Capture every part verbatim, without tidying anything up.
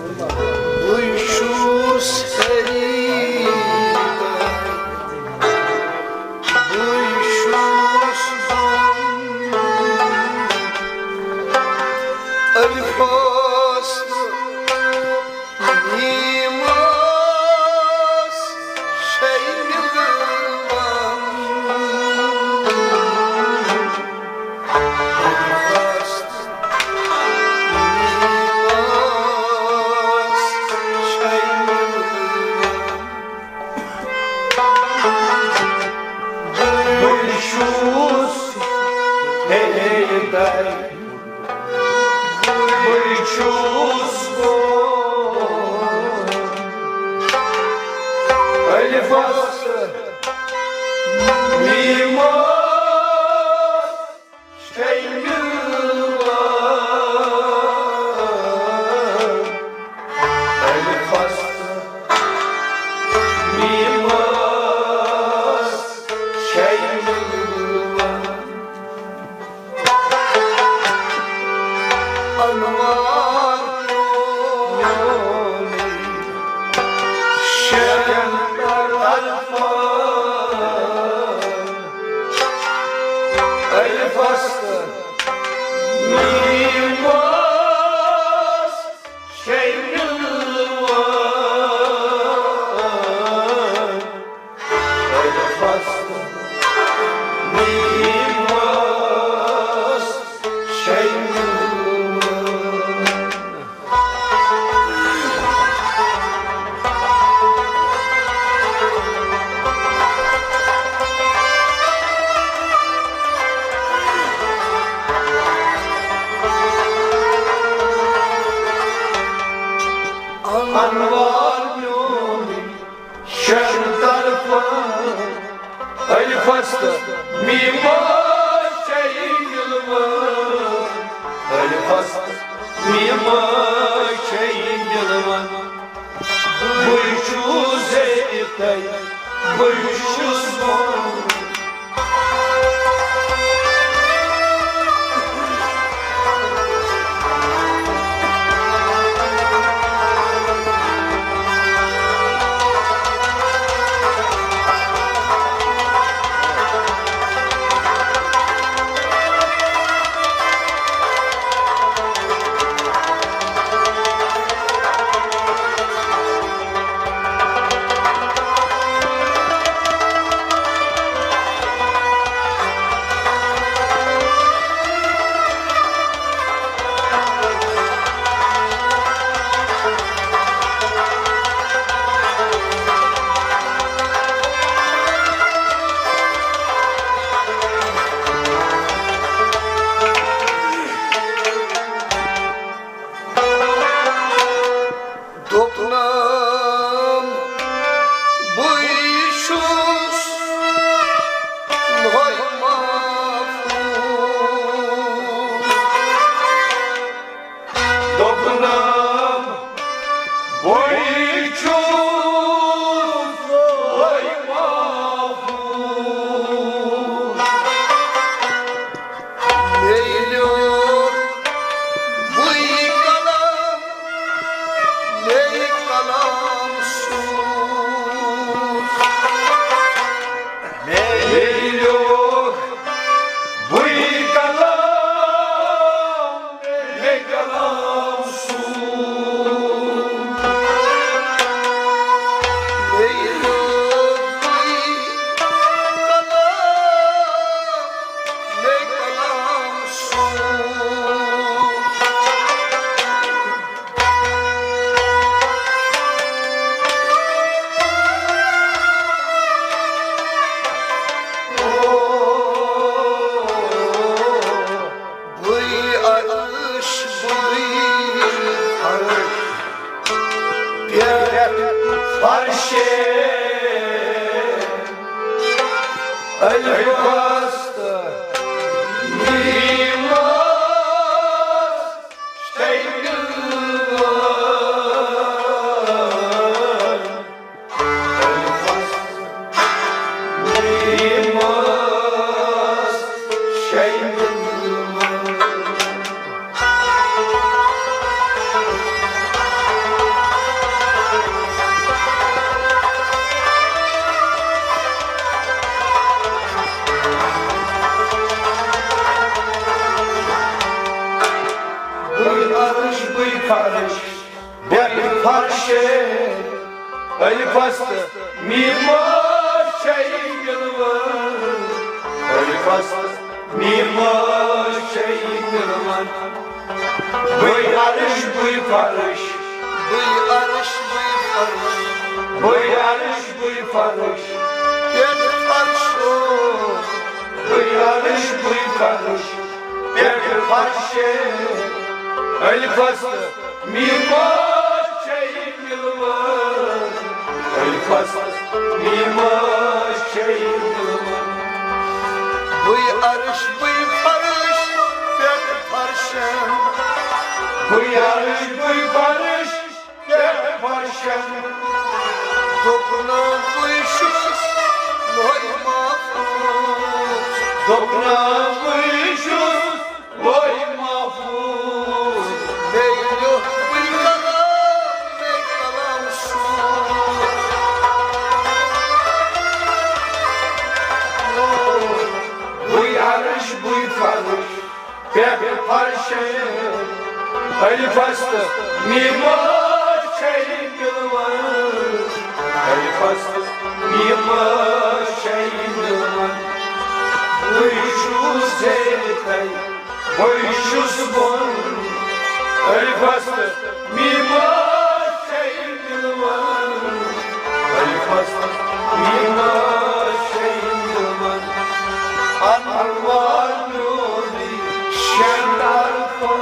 بہٕ چھُس حیدر، بہٕ چھُس غم۔ الفاظ تہٕ میٖم ٲس چھے مِلوان۔ الفاظ تہٕ میٖم ٲس چھے مِلوان۔ بہٕ چھُس حیدر، بہٕ چھُس غم۔ الفاظ تہٕ میٖم ٲس چھے مِلوان۔ الفاظ تہٕ میٖم ٲس چھے مِلوان۔ انوار میون شیرن طرفہٕ۔ الفاظ تہٕ میٖم ٲس چھے مِلوان۔ الفاظ تہٕ میٖم ٲس چھے مِلوان۔ انوار میون شیرن طرفہٕ۔ الفاظ تہٕ میٖم ٲس چھے مِلوان۔ الفاظ تہٕ میٖم ٲس چھے مِلوان۔ بہٕ چھُس حیدر، بہٕ چھُس غم۔ دوٚپنم، بٕے چھُس لوے محفوظ۔ دوٚپنم، بٕے چھُس لوے محفوظ۔ مےٚ لیوٚکھ بٕے قلم، مےٚ قلم سوٗز۔ مےٚ لیوٚکھ بٕے قلم، مےٚ قلم سوٗز۔ مےٚ لیوٚکھ بٕے قلم، مےٚ قلم سوٗز۔ بٕے عرش، بٕے عرش، پٮ۪ٹھ فرشے۔ الفاظ تہٕ میٖم ٲس چھے مِلوان۔ الفاظ تہٕ میٖم ٲس چھے مِلوان۔ پٮ۪ٹھ فرشے، الفس تہٕ میٖمس چھے مِلوان۔ الفس تہٕ میٖمس چھے مِلوان۔ بٕے عرش، بٕے فرش۔ بٕے عرش، بٕے فرش۔ بٕے عرش، بٕے فرش۔ پٮ۪ٹھ فرشو۔ بٕے عرش، بٕے فرش۔ پٮ۪ٹھ فرشے۔ الفس تہٕ میٖمس چھے مِلوان۔ الفس تہٕ میٖمس چھے مِلوان۔ بٕے عرش، بٕے فرش۔ پٮ۪ٹھ فرشن۔ بٕے عرش، بٕے فرش۔ پٮ۪ٹھ فرشن۔ دوٚپنہٕ بٕے چھُس لوہے محفوظ۔ دوٚپنہٕ بٕے چھُس لوہے محفوظ۔ مےٚ لیوٚکھ بٕے کلام، مےٚ کلام سوٗز۔ بٕے عرش، بٕے فرش۔ پٮ۪ٹھ فرشے۔ الفس تہٕ میٖمس چھے مِلوان۔ الفس تہٕ میٖمس چھے مِلوان۔ بٕے چھُس زیرِ تلہِ، بٕے چھُس بۄن۔ الفس تہٕ میٖمس چھے مِلوان۔ الفس تہٕ میٖمس چھے مِلوان۔ انوار میون شین طرفن۔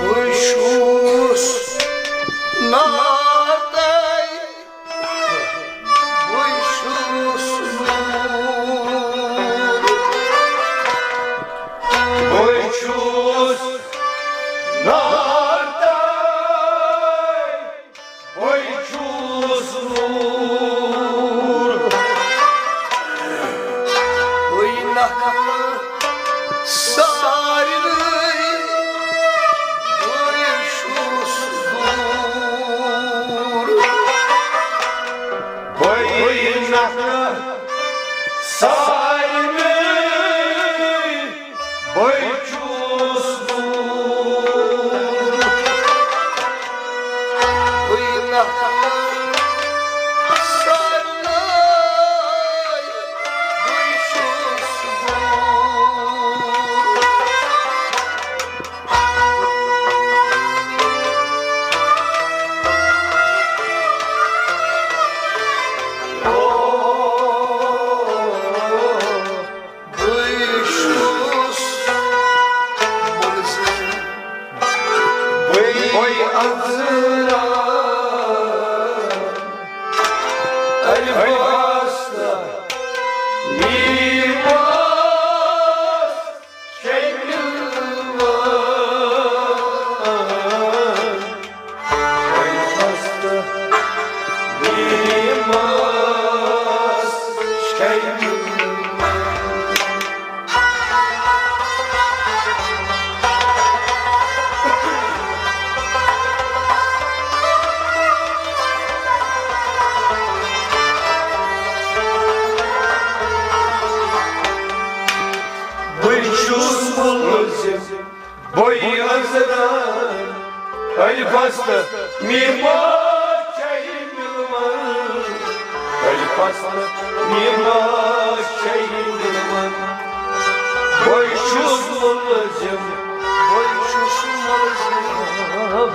بہٕ چھُس نار تہٕ بہٕ چھُس نوٗر۔ بہٕ چھُس نار تہٕ بہٕ چھُس نوٗر۔ بہٕ نکھٕ سارنٕے، بہٕ چھُس دوٗر۔ بہٕ نکھٕ سارنٕے، بہٕ چھُس دوٗر۔ بہٕ نکھٕ سارنٕے، بہٕ چھُس دوٗر۔ بہٕ چھُس مُلزِم۔ بہٕ عذرا۔ الفاظ تہٕ میٖمس چھے مِلوان۔ الفاظ تہٕ میٖمس چھے مِلوان۔ بہٕ چھُس مُلزِم، بہٕ عذرا۔ الفاظ تہٕ میٖمس چھے مِلوان۔ الفاظ تہٕ میٖمس چھے مِلوان۔ بہٕ چھُس مُلزِم۔ بہٕ چھُس مُلزِم۔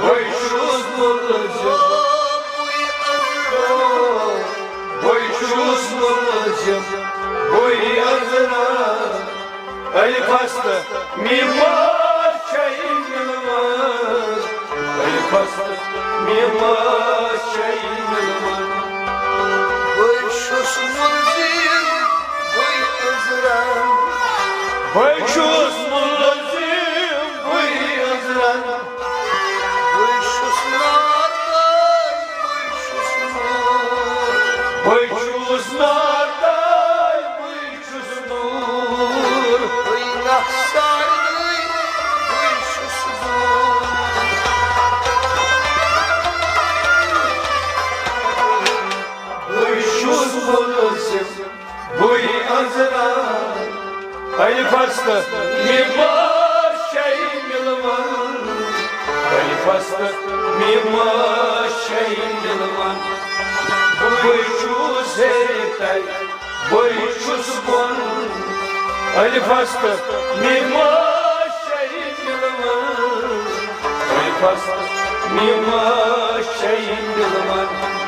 بہٕ چھُس مُلزِم۔ بہٕ چھُس مُلزِم۔ بہٕ عذرا۔ الفس تہٕ میٖمس چھے مِلوان۔ الفس تہٕ میٖمس چھے مِلوان۔ بہٕ چھُس مُلزِم، بٕے عذرا۔ بہٕ چھُس مُلزِم، بٕے عذرا۔ بٕے چھُس ناتٲے، بٕے چھُس نوٗر۔ بٕے چھُس ناتٲے، بٕے چھُس نوٗر۔ بٕے نکھ سارنٕے، بٕے چھُس دوٗر۔ بٕے چھُس مُلزِم، بٕے عذرا۔ الفس تہٕ میٖمس چھے مِلوان۔ الفس تہٕ میٖمس چھے مِلوان۔ بٕے چھُس ہیٚرِ تلہِ، بٕے چھُس بۄن۔ الفس تہٕ میٖمس چھے مِلوان۔ الفس تہٕ میٖمس چھے مِلوان۔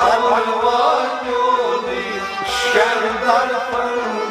الوار میونُے شہر درپن۔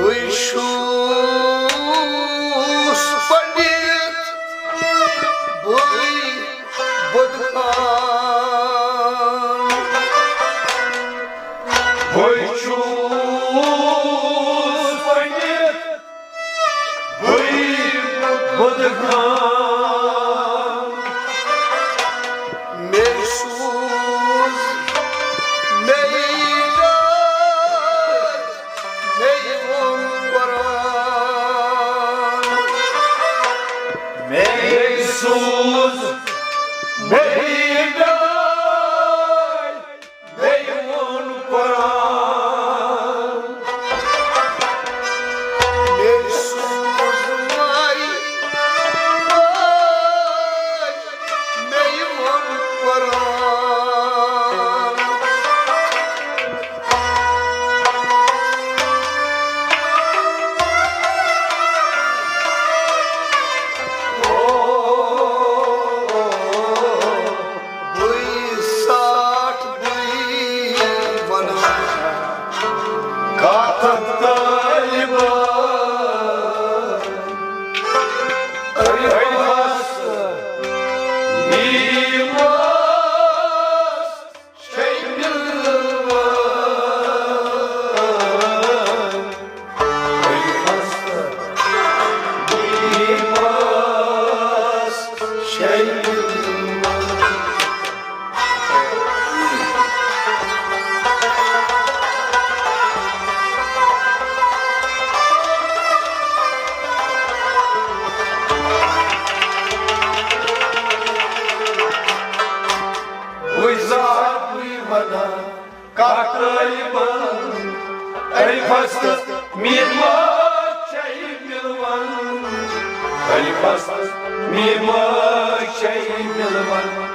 بٕے چھُس پنڈت، بٕے بدکان۔ بٕے چھُس پنڈت، بٕے بدکان۔ مےٚ سوٗز، مےٚ ڈاے، مےٚ ووٚن قرآن۔ مےٚ سوٗز، مےٚ ڈاے، مےٚ ووٚن قرآن۔ مےٚ سوٗز ماے، ماے، مےٚ ووٚن قرآن۔ بٕے ساٹھ بٕے ونان کتھ طالبان۔ أرۍ بس میٖمس چھے مِلوان۔ أرۍ بس میٖمس چھے مِلوان۔ وٕچھ زٕ ہتھ بٕے ونان کتھ طالبان۔ الفس تہٕ میٖمس چھے مِلوان۔ الفس تہٕ میٖمس چھے مِلوان۔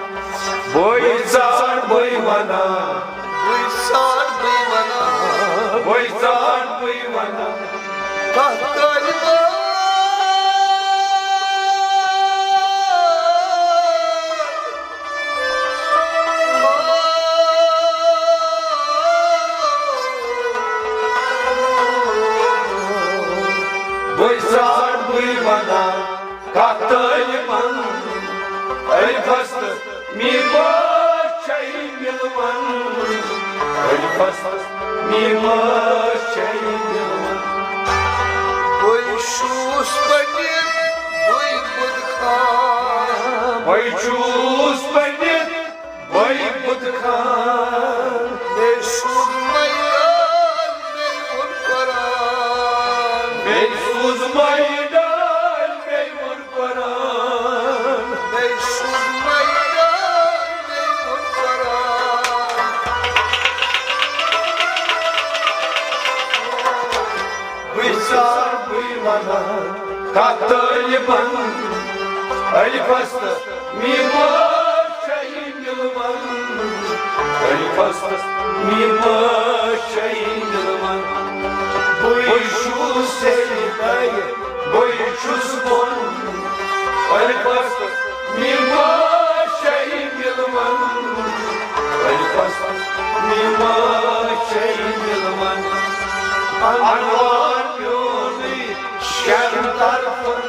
بٕے ژاٹھ بٕے ونان۔ بٕے ژاٹھ بٕے ونان۔ بٕے ژاٹھ بٕے ونان۔ کتھ طالبان۔ بٕے ژاٹھ بٕے ونان کتھ طالبان۔ الفس تہٕ میٖمس چھے مِلوان۔ الفس تہٕ میٖمس چھے مِلوان۔ بٕے چھُس پنڈت، بٕے بدکان۔ بٕے چھُس پٔنڈِت بٲے بُت خان۔ مےٚ سوٗز میدان، مےٚ ووٚن قرآن۔ مےٚ سوٗز میدان، مےٚ ووٚن قرآن۔ مےٚ سوٗز میدان، مےٚ ووٚن قرآن۔ بہٕ ژار بٕے وَنان کَتھ طٲلبَن، الفَس تہٕ میٖمَس چھَے مِلوَن۔ الفَس تہٕ میٖمَس چھَے مِلوَن۔ بٕے چھُس ژےٚ تَے، بٕے چھُس بۄن۔ الفَس تہٕ میٖمَس چھَے مِلوَن۔ الفَس تہٕ میٖمَس چھَے مِلوَن۔ انوار میونُے شٮ۪ن طرفن۔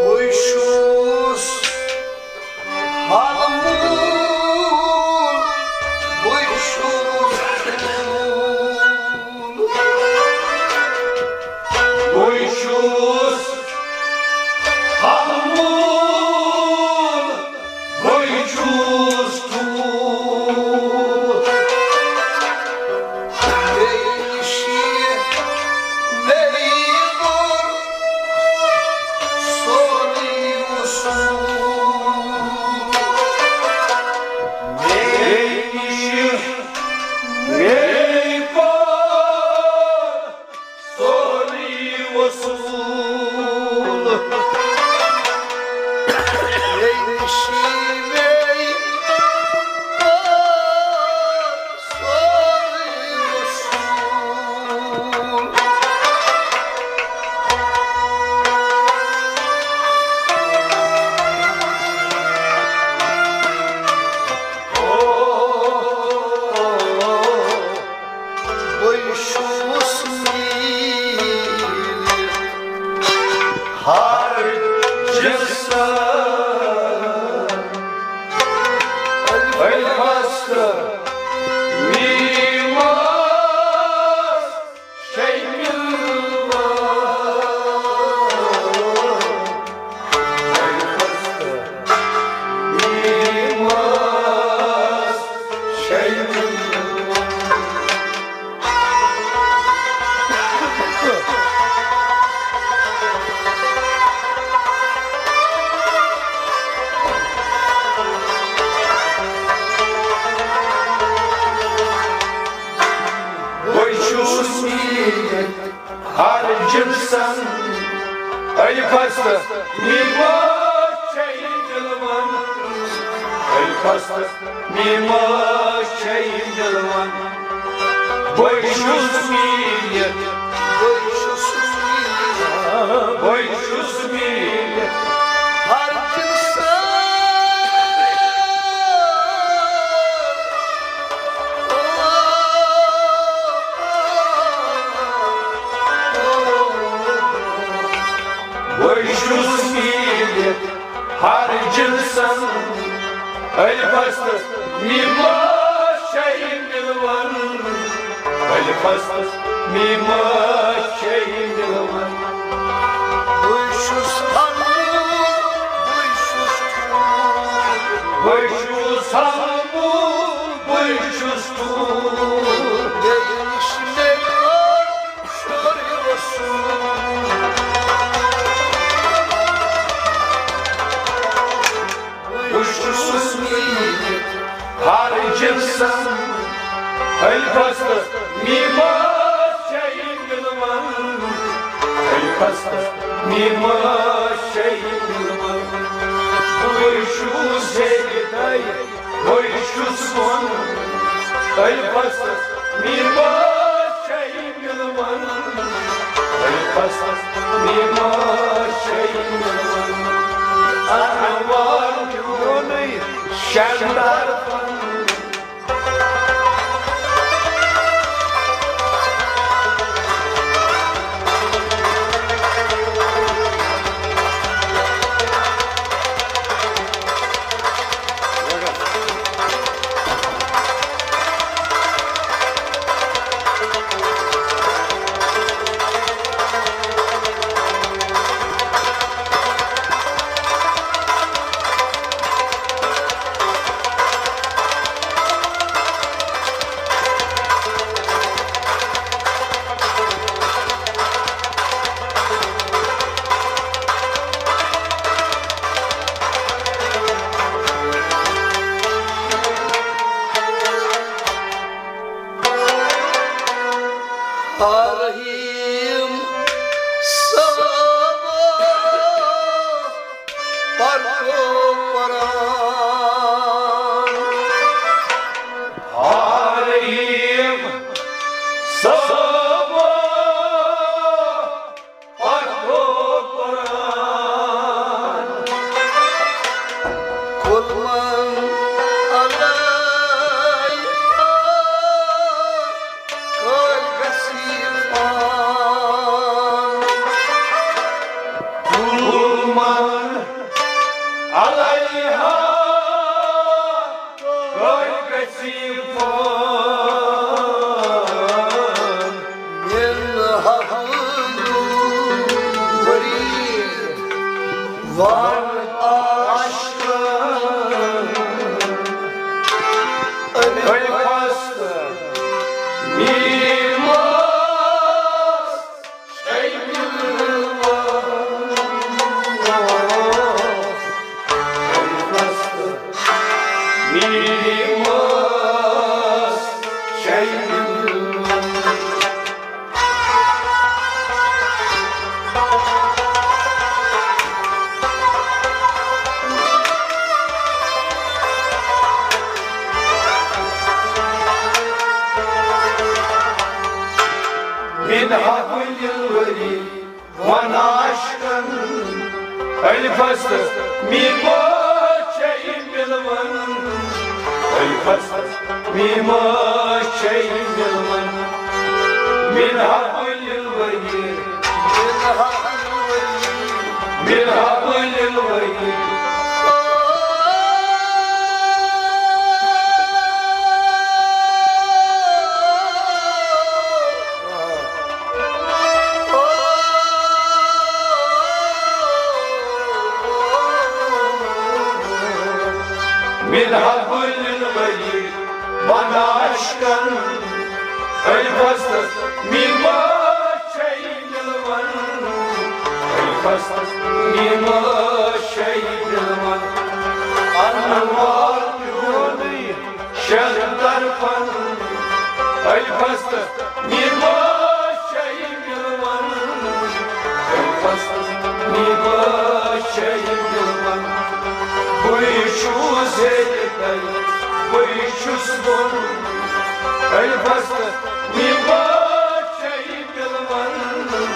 بہٕ چھُس حال موٗل، بہٕ چھُس حال موٗل۔ بہٕ چھُس حال موٗل، بہٕ چھُس ٹھوٗل۔ مےٚ نِش یہِ، مےٚ یہِ کوٚر سورُے وصوٗل۔ مےٚ نِش یہِ، مےٚ یہِ کوٚر سورُے وصوٗل۔ مےٚ نِش یہِ، مےٚ یہِ کوٚر سورُے وصوٗل۔ بہٕ چھُس میٖر ہر جسم۔ الفَس تہٕ میٖمَس چھَے مِلوَن۔ الفَس تہٕ میٖمَس چھَے مِلوَن۔ بہٕ چھُس میٖر ہر جنسن۔ الفَس تہٕ میٖمَس چھَے مِلوَن۔ الفَس تہٕ میٖمَس چھَے مِلوَن۔ بہٕ چھُس میٖر، بہٕ چھُس میٖر، بہٕ چھُس میٖر۔ ہر جنسن۔ بہٕ چھُس میٖر ہر جنسن۔ الفَس تہٕ میٖمَس چھَے مِلوَن۔ الفَس تہٕ میٖمَس چھَے مِلوَن۔ بہٕ چھُس حال موٗل، بہٕ چھُس ٹھوٗل۔ بہٕ چھُس حال موٗل، بہٕ چھُس ٹھوٗل۔ بیٚیہِ نِش مےٚ کوٚر شورِ وصوٗل۔ بہٕ چھُس میٖر ہر جنسن۔ الفَس تہٕ میٖمَس چھَے مِلوَن۔ پستہٕ میٖمٲژ چھے مِلوٕنۍ۔ بٕے چھُس زیٚوِ تۄہہِ، بٕے چھُس بۄن۔ الفستہٕ میٖمٲژ چھے مِلوٕنۍ۔ الفستہٕ میٖمٲژ چھے مِلوٕنۍ۔ انوار دیونٕے شیٚن طرفن۔ آ رحیم صٲبا، پرو قرآن۔ آ رحیم صٲبا، پرو قرآن۔ قل من علیہا قٲلۍ گژھی فان۔ قل من علیہا قٲلۍ گژھی فان۔ من حبل الورید وان عاشقن۔ الفستہٕ میٖمٲژ چھے مِلوٕنۍ۔ الفستہٕ میٖمٲژ چھے مِلوٕنۍ۔ من حبل الورید وان عاشقن۔ الفستہٕ میٖمٲژ چھے مِلوٕنۍ۔ الفستہٕ میٖمٲژ چھے مِلوٕنۍ۔ من حبل الورید۔ من حبل الورید۔ من حبل الورید۔ من حبل الورید وان عاشقن۔ الفستہٕ میٖمٲژ چھے مِلوٕنۍ۔ الفستہٕ میٖمٲژ چھے مِلوٕنۍ۔ انوار دیونٕے شیٚن طرفن۔ الفستہٕ میٖمٲژ چھے مِلوٕنۍ۔ الفستہٕ میٖمٲژ چھے مِلوٕنۍ۔ بٕے چھُس زیٚوِ تۄہہِ، بٕے چھُس بۄن۔ الفستہٕ میٖمٲژ چھے مِلوٕنۍ۔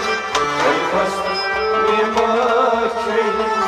الفستہٕ میٖمٲژ چھے مِلوٕنۍ۔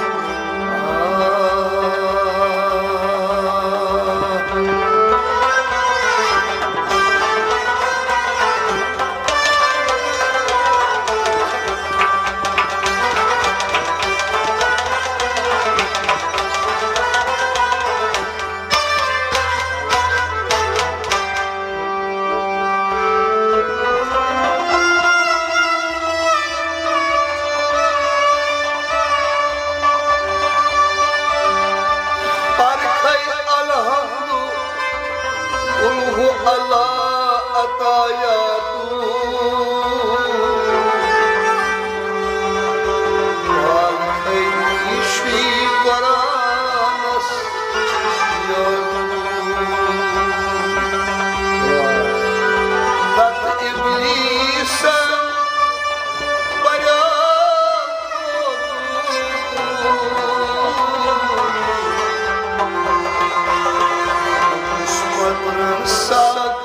ساتھ